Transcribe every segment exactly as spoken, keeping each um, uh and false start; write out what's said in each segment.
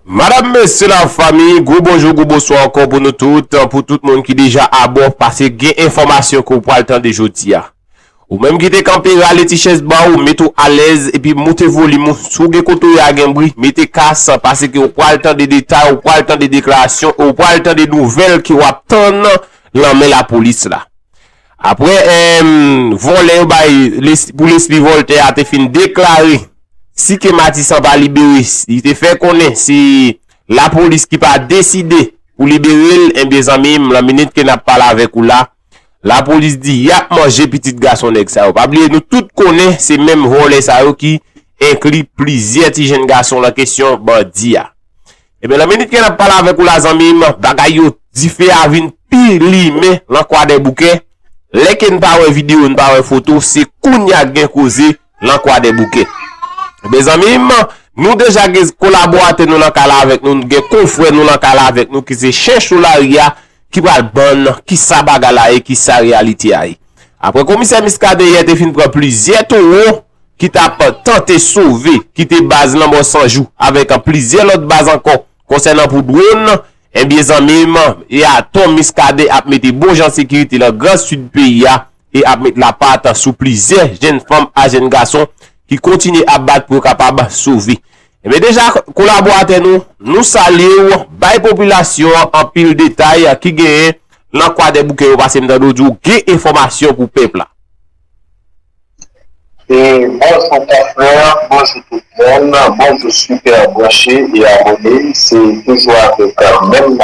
Madanm, mesye, lafanmi, gwo bonjou, gwo bonswa ankò pou nou tout, pou tout moun ki deja abò, paske gen enfòmasyon ke w pral tande jodi a. Ou menm ki te kanpe, rale ti chèz ba ou, mete w alèz, epi moute volim ou. Si w gen kote w ye a gen bri, mete kas, paske w pral tande detay, w pral tande deklarasyon, e w pral tande nouvèl ke w ap tann nan men lapolis la. Apre, em, vòlè yo bay Les-, pou Leslie Voltaire a te fin deklare si ke Matisan pa libere, li te fè konnen se lapolis ki pa deside pou libere l, ebyen, zanmi m, nan minit ke n ap pale avèk ou la, lapolis di y ap manje pitit gason nèg sa yo. Pa bliye, nou tout konnen se menm vòlè sa yo ki enkli plizyè ti jenn gason nan kesyon bandi a. Ebyen, nan minit ke n ap pale avèk ou la, zanmi m, bagay yo, dife a vin pi limen nan Kwadèboukè. Lè ke n pa wè videyo, n pa wè foto, se kounye a gen koze nan Kwadèboukè. Ebyen, zanmi m, nou deja gen kolaboratè nou nan kay la avèk nou, gen konfrè nou nan kay la avèk nou, ki se Chèchou Lari a, ki pral ban n kisa bagay la ye, kisa reyalite a ye. Apre komisè Muscadin yè te fin pran plizyè towo ki t ap tante sove, kite baz Lanmò San Jou avèk plizyè lòt baz ankò konsènan pou dwòn, ebyen, zanmi m, e atò Muscadin ap mete bon jan sekirite nan Gran Sid peyi a e ap met lapat sou plizyè jenn fanm a jenn gason ki kontinye ap bat pou yo kapab sove. Ebyen, deja, kolaboratè nou, nou salye w, bay popilasyon an anpil detay ki genyen nan Kwadèboukè yo, paske m tande w di w gen enfòmasyon pou pèp la. E bonjou konfrè, bonjou tout moun, bonjou sipè branche e abòne. Se toujou avèk, euh, menm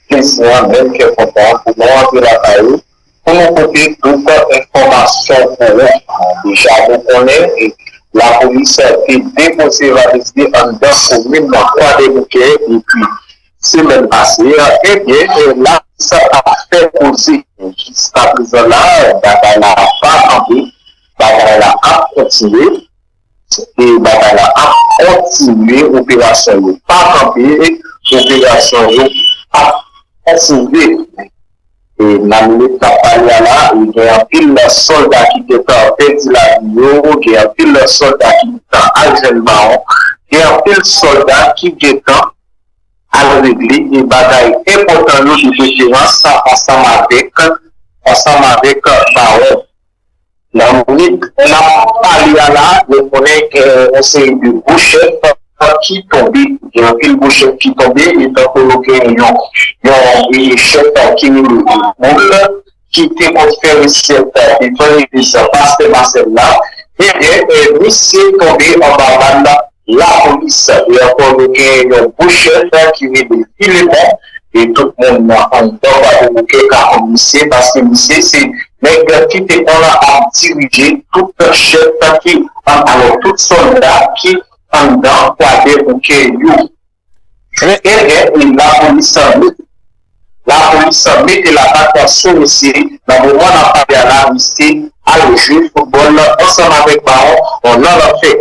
plezi, menm kè kontan pou nou antre lakay ou pou nou pote tout enfòmasyon pou ou. Deja nou konnen, e, lapolis te depoze valiz li anndan komin Kwadèboukè depi semèn pase a, ebyen, e, lapolis ap fè koze. Jiska prezan la, bagay la pa kanpe, bagay la ap kontinye, e bagay la ap kontinye, operasyon yo pa kanpe, operasyon yo ap kontinye. E nan minit n ap pale a la, e gen anpil sòlda ki gentan pèdi lavi yo, gen anpil sòlda ki gentan al jwenn bawon, gen anpil sòlda ki gentan al regle e bagay enpòtan yo de preferans ansanm avèk, ansanm avèk bawon. Nan minit n ap pale a la, nou konnen gen yon seri de gwo chèf ki tonbe. Gen anpil gwo chèf ki tonbe, e tankou nou gen yon, yon, e, chèf ki rele Boul, ki te konn fè resèt devan legliz pastè Masèl la, ebyen, e, misye tonbe anba bal lapolis. E ankò, nou gen yon gwo chèf ki rele Filemon, e tout moun anndan Kwadèboukè ka konn misye, paske misye se nèg ki te konn ap dirije tout chèf ki, alò, tout sòlda ki anndan Kwadèboukè yo. Ebyen, e lapolis, lapolis mete lapat sou misye. Nan moman n ap pale a la, misye al jwe foutbòl ansanm avèk bawon nan lanfè.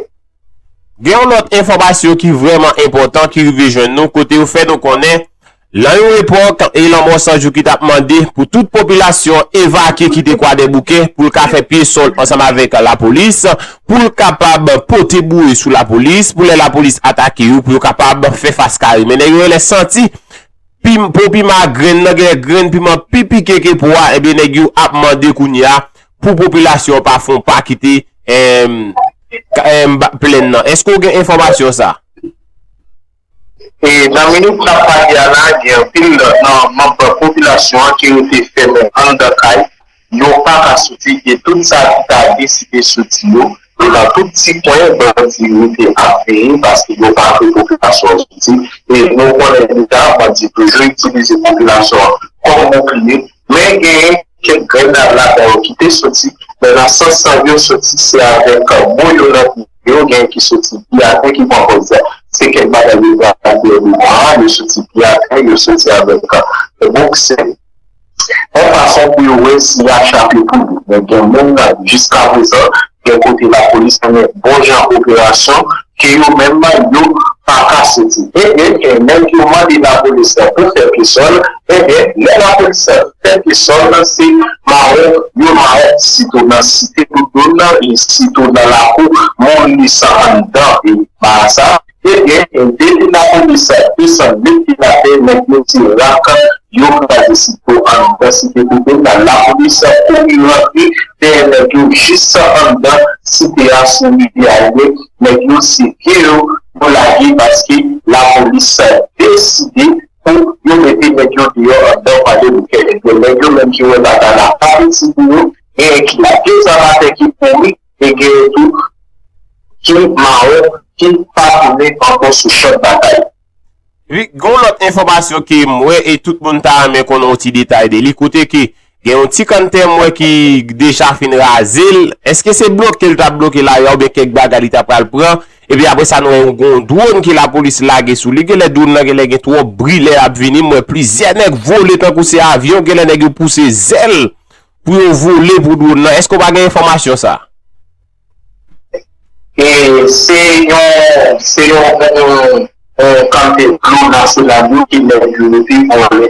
Gen yon lòt enfòmasyon ki vrèman enpòtan ki rive jwenn nou, kote yo fè nou konnen nan yon epòk, e Lanmò San Jou ki t ap mande pou tout popilasyon evakye kite Kwadèboukè pou l ka fè pye sòl ansanm avèk lapolis, pou l kapab pote boure sou lapolis, pou lè lapolis atake yo, pou yo kapab fè fas kare. Men nèg yo genlè santi pim-, po piman grenn nan, gen grenn piman pi pike ke po a, ebyen, nèg yo ap mande kounye a pou popilasyon pa fè yon pa kite, em, ka-, em, ba-, plèn nan. Èske w gen enfòmasyon sa? E nan minit n ap pale a la, gen anpil nan manm popilasyon an ki rete fèmen anndan kay, yo pa ka soti, e tout sa ki ta deside soti yo, e nan tout ti kwen, bandi rete ap veye, paske yo pa vle popilasyon an soti. E nou konnen deja, bandi toujou itilize popilasyon an kòm boukliye, men genyen kèk grenn ladan yo ki te soti, men nan sans sa yo soti, se avèk mo yo nan pye yo, gen ki soti pi atè ki pran pòz. Se kèk bagay yo pral fè devan, yo soti pi atè, yo soti avèk, e, boksè. Yon fason pou yo wè si y a chape pou li. Men gen moun, jiska prezan, gen kote lapolis mennen bon jan operasyon ke yo menm yo pa ka soti. Ebyen, e, nèg yo mande lapolis pou fè pye sòl. Ebyen, lè lapolis fè pye sòl, se mawon yo mawon, sitou nan Site Doudoun, e sitou nan lakou Moris anndan, e ba sa, Ebyen, depi lapolis desann met pye atè, nèg yo di rak, yo kraze sito anndan site Koudèn nan. Lapolis kouri rantre dèyè nèg yo jis anndan site a sou rivyè a. Nèg yo se pye yo, yo lage paske lapolis deside pou yo mete nèg yo deyò anndan Kwadèboukè. Ebyen, nèg yo menm ki wè bagay la pa piti pou yo, genyen ki lage zam atè ki kouri, e genyen tou ki mawon, ki pa tounen ankò sou chan batay. Wi, gen yon lòt enfòmasyon ke m wè e tout moun ta renmen konnen yon ti detay de li, kote ke gen yon ti kanntè m wè ki deja fin raze l. Èske se bloke l t ap bloke lari a oubyen kèk bagay li ta pral pran? Epi apre sa, nou wè yon, gen yon dwòn ke lapolis lage sou li. Genlè dwòn nan genlè gen twòp bri lè l ap vini. M wè plizyè nèg vole tankou se avyon. Genlè nèg yo pouse zèl pou yo vole pou dwòn nan. Èske w pa gen enfòmasyon sa? E se yon se yon yon yon kante dlo nasyonal yo ki nèg yo te vole.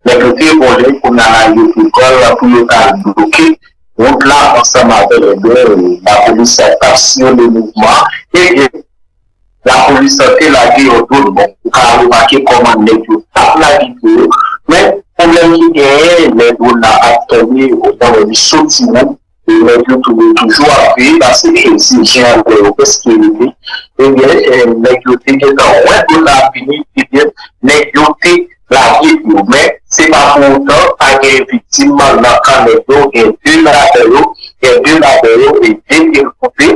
Nèg yo te vole, kounye a la yo te pran l pou yo ta bloke wout la ansanm avè nèg yo. Lapolis t ap siyone mouvman an. Ebyen, lapolis te lage yon dwòn. Bon, ou ka remake kòman nèg yo t ap lage pye yo. Men, pwoblèm ki genyen, lè dwòn la ap tonbe, ou konnen li soti wo, e nèg yo tou- toujou ap veye, paske se jan lè yo prèske rive. Ebyen, nèg yo te gentan wè dwòn la ap vini, ebyen, nèg yo te lage pye yo. Men, se pa pou otan, pa gen viktim nan ka nèg yo, gen de ladan yo, gen de ladan yo, e de pye l koupe,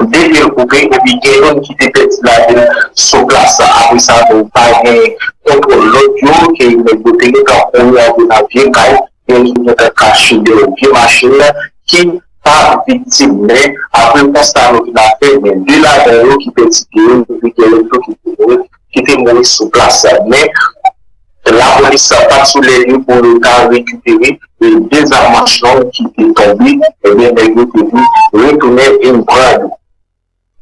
de pye l koupe, epi gen youn ki te pèdi lavi l sou plas la. Apre sa, nou pa gen kontwòl lòt yo, ke nèg yo te gentan kouri antre nan vye kay, gen ki gentan kache dèyè vye machin ki pa viktim. Men, apre konsta nou vin ap fè, men de ladan yo ki pèdi pye yo, epi gen youn tou ki te mouri, ki te mouri sou plas la. Men, lapolis pa t sou lè li pou yo ta rekipere de zam manch long ki te tonbe, ebyen, nèg yo te di, retounen vin pran yo.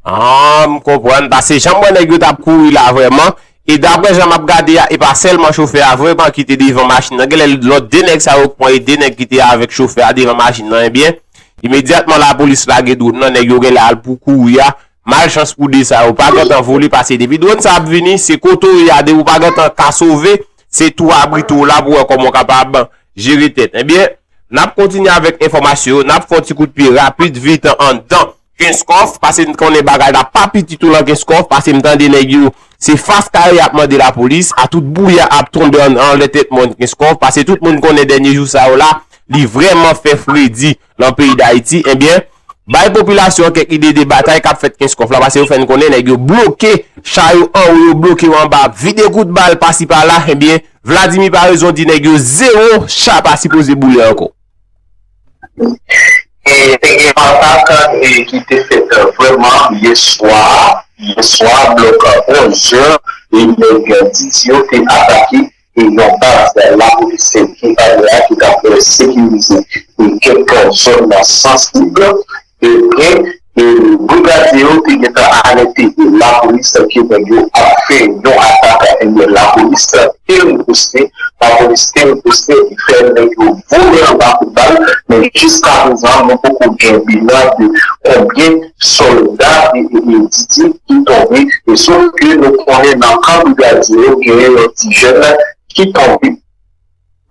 Ah, m konprann, paske jan m wè nèg yo t ap kouri la vrèman, e daprè jan m ap gade a, e pa sèlman chofè a vrèman ki te devan machin nan, genlè lòt de nèg sa yo k pran e de nèg ki te avèk chofè a devan machin nan, ebyen, imedyatman lapolis lage dwòn nan, nèg yo genlè al pou kouri a, malchans pou de sa yo, pa gentan vole, paske depi dwòn sa ap vini, se kote w ye a, depi w pa gentan ka sove, se tou abrite w la pou wè kòman w kapab jere tèt. Ebyen, n ap kontinye avèk enfòmasyon yo, n ap fè yon ti kout pye rapid vit anndan Kenskòf, paske n konnen bagay la pa piti tou lan Kenskòf, paske m tande nèg yo, se fas kare y ap mande lapolis, a tout bouya ap tonbe an, anlè tèt mòn Kenskòf, paske tout moun konnen dènye jou sa yo la, li vrèman fè fredi lan peyi Dayiti, ebyen, bay popilasyon an kèk ide de batay k ap fèt Kenskòf la, paske yo fè n konnen nèg yo bloke cha yo anwo, yo bloke yo anba, ap vide kout bal pasi pala, ebyen, Vladimir Paraison di nèg yo zewo cha pa sipoze boule ankò. E te gen atak e ki te fèt vrèman yè swa, yè swa, blòk onz è, e nèg Didi yo te atake e yon baz lapolis ki pa la ki t ap sekirize e kèk zòn sansib. Ebyen, e brigadye yo te gentan alète lapolis ke nèg yo ap fè yon atak, ebyen, lapolis te riposte, lapolis te riposte, ki fè nèg yo vole anba kout bal, men jiskaprezan, nou poko gen bilan de konbyen sòlda e, e, e Didi ki tonbe, e sof ke nou konnen nan kan brigadye yo, genyen yon ti jèn ki tonbe.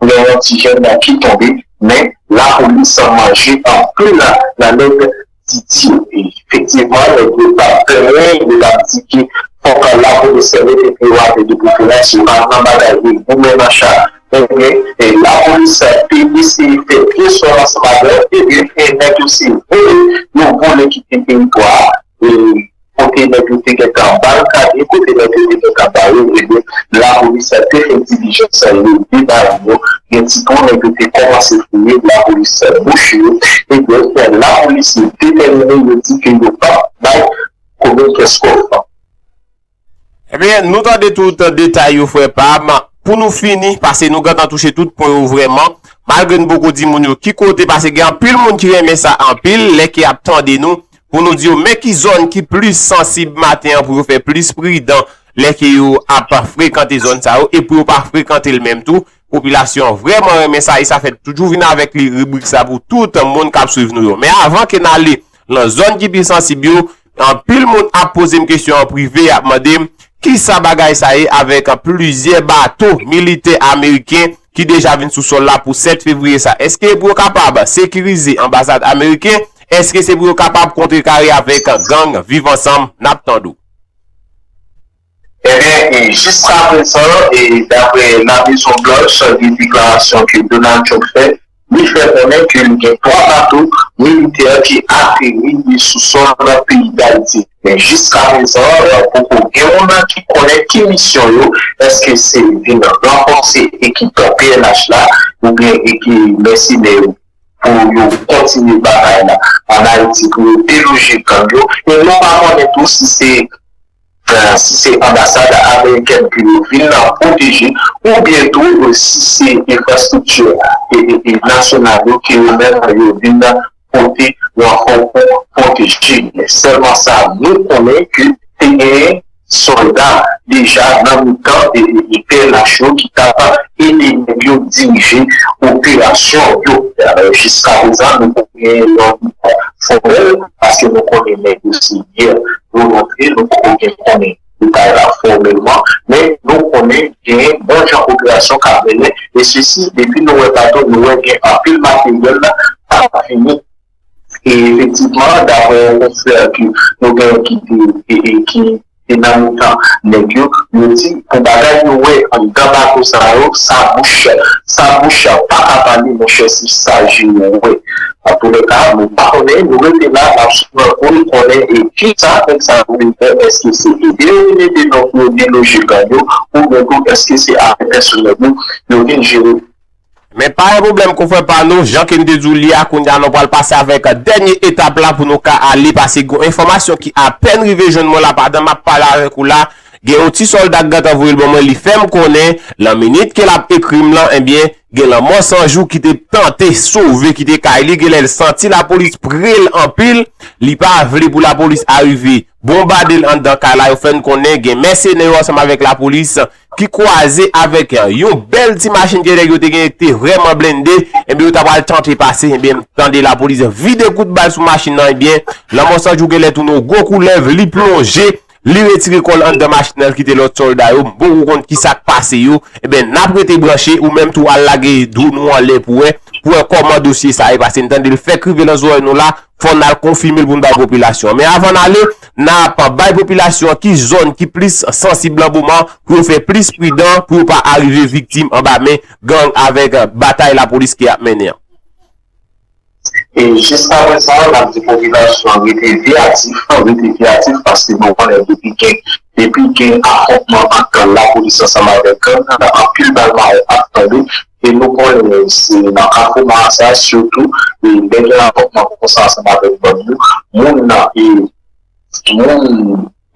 Gen yon ti jèn ki tonbe, men lapolis manje anpil nan nèg Didi yo. E efektivman, nèg yo t ap plenyen, yo t ap di ke fòk lapolis mete pye yo atè de preferans, yo pa nan bagay de goumen nan cha. Ebyen, e lapolis te eseye fè pye sò ansanm avè yo, ebyen, e nèg yo se vole, yo vole kite teritwa a. E kote nèg yo te gentan barikade, kote nèg yo te gentan bare, ebyen, lapolis te fè dilijans, yo debare yo, gen ti twò nèg yo te kòmanse fouye, lapolis bouche yo, ebyen, lapolis detèmine, yo di ke yo p ap bay komin Kenskòf. Ebyen, nou tande tout detay yo, frè pa m. Pou nou fini, paske nou gentan touche tout pwen yo vrèman, malgre n poko di moun yo ki kote, paske gen anpil moun ki renmen sa anpil, lè ke y ap tande nou, pou nou di yo men ki zòn ki plis sansib maten an pou yo fè plis pridan lè ke yo ap frekante zòn sa yo e pou yo pa frekante l menm tou. Popilasyon an vrèman renmen sa e sa fè toujou vin avèk li ribrik sa pou tout moun k ap swiv nou yo. Men avan ke n ale nan zòn ki pi sansib yo, Anpil moun ap poze m kesyon an prive, y ap mande m kisa bagay sa ye avèk plizyè bato militè ameriken ki deja vin sou sòl la pou sèt fevriye sa. Èske pou yo kapab sekirize anbasad ameriken? Èske se pou yo kapab kontrekare avèk gang Viv Ansanm? N ap tande w. Ebyen, jiskaprezan, daprè Lamezon Blanch, de deklarasyon ke Donald Trump fè, li fè konnen ke li gen twa bato militè ki ateri sou sòl peyi Dayiti. Men jiskaprezan, poko gen moun ki konnen ki misyon yo, èske se vin ranfòse ekip P N H la, oubyen ekip mèsenè yo, pou yo kontinye batay la ann Ayiti, pou yo deloje gang yo. E nou pa konnen tou si se si se anbasad amerikèn pou yo vin pwoteje, oubyen tou si se enfrastrikti nasyonal yo ke yo menm yo vin pote ranfò pou pwoteje. Men sèlman sa nou konnen ke te genyen sòlda deja nan mitan P N H yo ki t ap ede nèg yo dirije operasyon yo. Jiskaprezan, nou poko gen yon fòmèl, paske nou konnen nèg yo se yè yo rantre, nou poko gen konnen detay la fòmèlman, men nou konnen gen bon jan operasyon k ap mennen, e sesi depi nou wè bato, nou wè gen anpil materyèl k ap vini. E efektivman, daprè yon konfrè ke nou gen ki te e, e, ki te nan mitan nèg yo, yo di pou bagay yo wè anndan bato sa yo, sa bouch, sa bouch pa ka pale, monchè, se sa je yo wè. Antoulèka, nou pa konnen, nou rete la, n ap swiv pou n konnen e kisa nèg sa yo vin fè, èske se ede yo vin ede nou pou yo deloje gang yo, oubyen tou èske se afè pèsonèl yo yo vin jere. Men pa gen pwoblèm, konfrè pa nou, jan ke n te di w li a, kounye a nou pral pase avèk dènye etap la pou nou ka ale pase gon enfòmasyon ki apèn rive jwenn mwen la pandan m ap pale avèk ou la. Gen yon ti sòlda k gentan voye l ban mwen, li fè m konnen, nan minit ke l ap ekri m lan, ebyen, gen lanmò san jou ki te tante sove kite kay li, genlè l santi lapolis pre l anpil, li pa vle pou lapolis arive bonbade l anndan kay la, yo fè n konnen gen mèsenè yo ansanm avèk lapolis ki kwaze avèk yon bèl ti machin ke nèg yo te genyen ki te vrèman blende, ebyen yo ta pral tante pase, ebyen tande lapolis vide kout bal sou machin nan, ebyen lanmò san jou genlè tounen yon gwo koulèv, li plonje, li retire kò l anndan machin nan, l kite lòt sòlda yo, m poko konn kisa k pase yo, ebyen n ap rete branche, ou menm tou al lage dwòn ou anlè pou wè, pou wè kòman dosye sa ye, paske n tande l fèk rive nan zòrèy nou la, fò n al konfime l pou n bay popilasyon an. Men avan n ale, n ap bay popilasyon an ki zòn ki plis sansib lan moman pou yo fè plis pridan pou yo pa arive viktim anba men gang avèk batay lapolis ki ap mennen an. E jiskaprezan, n ap di popilasyon an rete veyatif, rete veyatif paske nou konnen depi gen depi gen afwontman ant lapolis ansanm avèk gang, anpil bal mawon ap tonbe. E nou konnen se nan Kafou Marasa sitou, lè gen afwontman konsa ansanm avèk bandi, moun nan e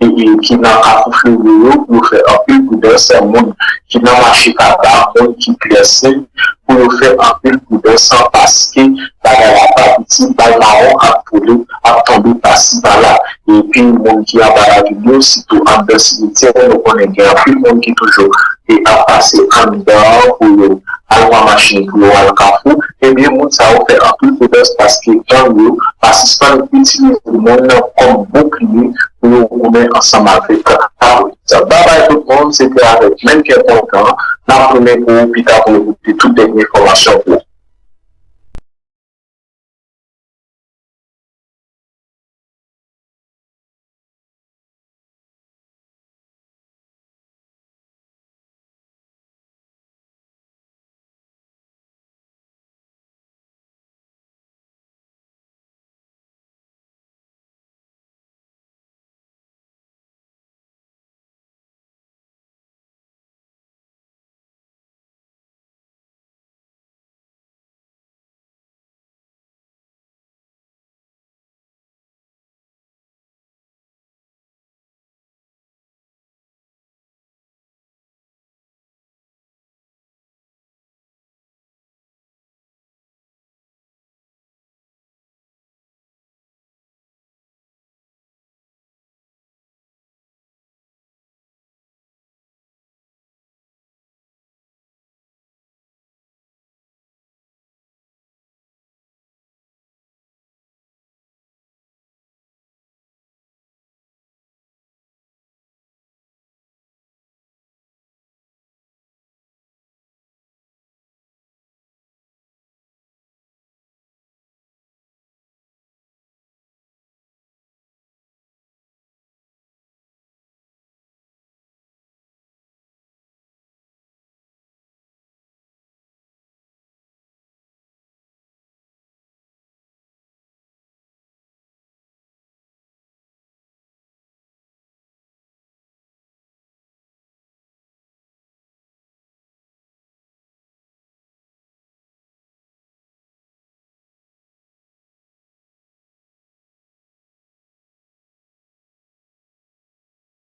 moun ki nan Kafou Fleuri yo, yo fè anpil pridans, moun ki nan mache Kaba, moun ki Klèsin, pou yo fè anpil pridans paske bagay la pa piti, bal mawon ap boule, ap tonbe pasi pala. Epi moun ki anba lavil yo, sitou anndan simityè, nou konnen gen anpil moun ki toujou e ap pase anndan pou yo al pran machin pou yo al Kafou, ebyen moun sa yo fè anpil pridans paske gang yo pa sispann itilize moun kòm boukliye pou yo goumen ansanm avèk lapolis. Babay tout moun, se te avèk menm kè kontan n ap tounen pou ou pita pou nou pote tout dènye enfòmasyon pou ou.